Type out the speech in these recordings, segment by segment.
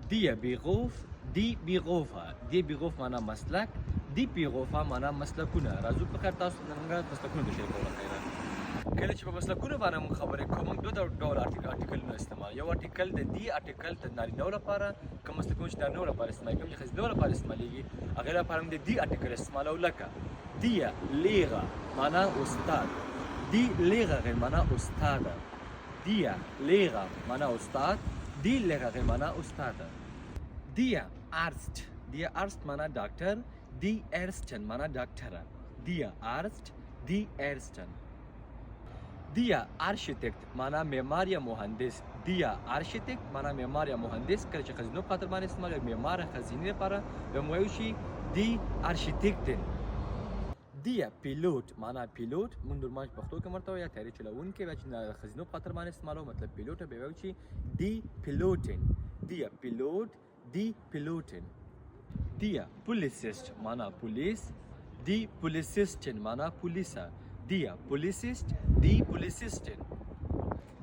Die Beruf، die Berufe، die Beruf معنا مسلک، die Berufe معنا مسلکونه. راځو په خیر، تاسو نن موږ مسلکونه تشریح کوو. خیره، کله چې په مسلکونو باندې موږ خبرې کوو، موږ دوه ډول ارټیکلونه استعمال. یو ارټیکل د die ارټیکل د نارینه لپاره، کوم مسلکونه چې نارینه لپاره استعمال، کوم چې ښځینه لپاره استعمالیږي، هغې لپاره موږ د die ارټیکل استعمالو. لکه der Lehrer معنا استاد، die Lehrerin معنا استاده. Der Lehrer معنا استاد، die Lehrerin معنا استاده. Der Arzt، der Arzt معنا ډاکټر، die Ärztin معنا ډاکټره. Der Arzt، die Ärztin. Der Architekt معنا معمار یا مهندس. Der Architekt معنا معمار یا مهندس. کله چې ښځینه په خاطر باندې استعمال، معمار ښځینه لپاره به موږ وایو چې die Architektin. Der Pilot معنا پیلوټ، موږ نورمال پښتو کې ورته وایو، یا طیارې چلوونکی. بیا چې ښځینه په خاطر باندې استعمالو، مطلب پیلوټ، به وایو چې die Pilotin. Der Pilot، die Pilotin. Der Polizist معنا پولیس، die Polizistin معنا پولیسه. Der Polizist، die Polizistin.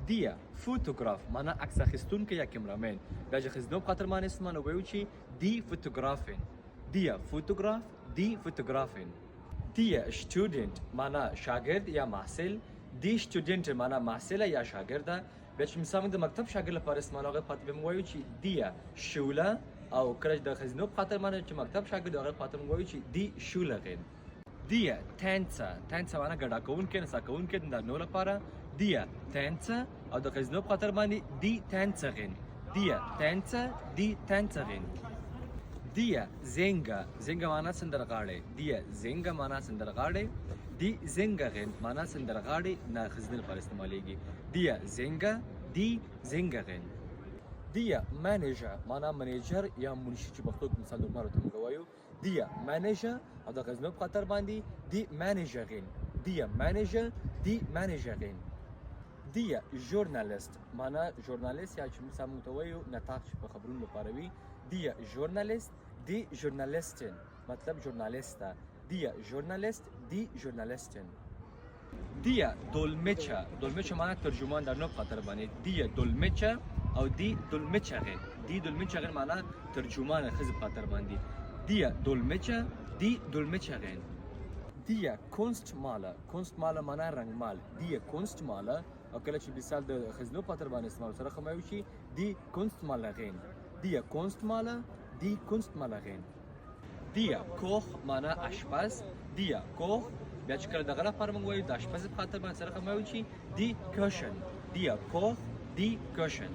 Der Fotograf معنا عکس اخیستونکی یا کیمرامین. بیا چې ښځینه په خاطر باندې استعمالو، وایو چې die Fotografin. Der Fotograf، die Fotografin. Der Student معنا شاګرد یا محصل، die Studentin معنا محصله یا شاګرده. بیا چې مثلا موږ د مکتب شاګرد لپاره استعمال، هغه پاتې به موږ وایو چې der Schüler، او کله چې د ښځینه په خاطر باندې چې مکتب شاګرد، هغه پاتې موږ وایو چې die Schülerin. Der Tänzer، Tänzer معنا ګډا کوونکی، نڅا کوونکی، د نارینه لپاره der Tänzer، او د ښځینه په خاطر باندې die Tänzerin. Der Tänzer، die Tänzerin. Der Sänger، Sänger معنا سندرغاړی. Der Sänger معنا سندرغاړی، die Sängerin معنا سندرغاړی، نه ښځینه لپاره استعمالیږي. Der Sänger، die Sängerin. Der Manager معنا منیجر یا منشي، چې پښتو کې مثال نورمال ورته موږ وایو der Manager، او د ښځینه په خاطر باندې die Managerin. Der Manager، die Managerin. Der Journalist معنا ژورنالیست یا چې مثال موږ ته وایو نطاق، چې په خبرونو لپاره وي. Der Journalist، die Journalistin، مطلب ژورنالیسته. Der Journalist، die Journalistin. Der Dolmetscher، Dolmetscher معنا ترجمان، د نو په خاطر باندې der Dolmetscher او die Dolmetscherin. Die Dolmetscherin معنا ترجمان، ښځې په خاطر باندې der Dolmetscher، die Dolmetscherin. Der Kunstmaler، Kunstmaler معنا رنګمال. Der Kunstmaler، او کله چې مثال د ښځینه په خاطر باندې استعمال سره خو وایو چې die Kunstmalerin. Der Kunstmaler، die Kunstmalerin. Der Koch معنا اشپز. Der Koch، بیا چې کله دغه لپاره موږ وایو د اشپز په خاطر باندې سره خو وایو چې die Köchin. Der Koch، die Köchin.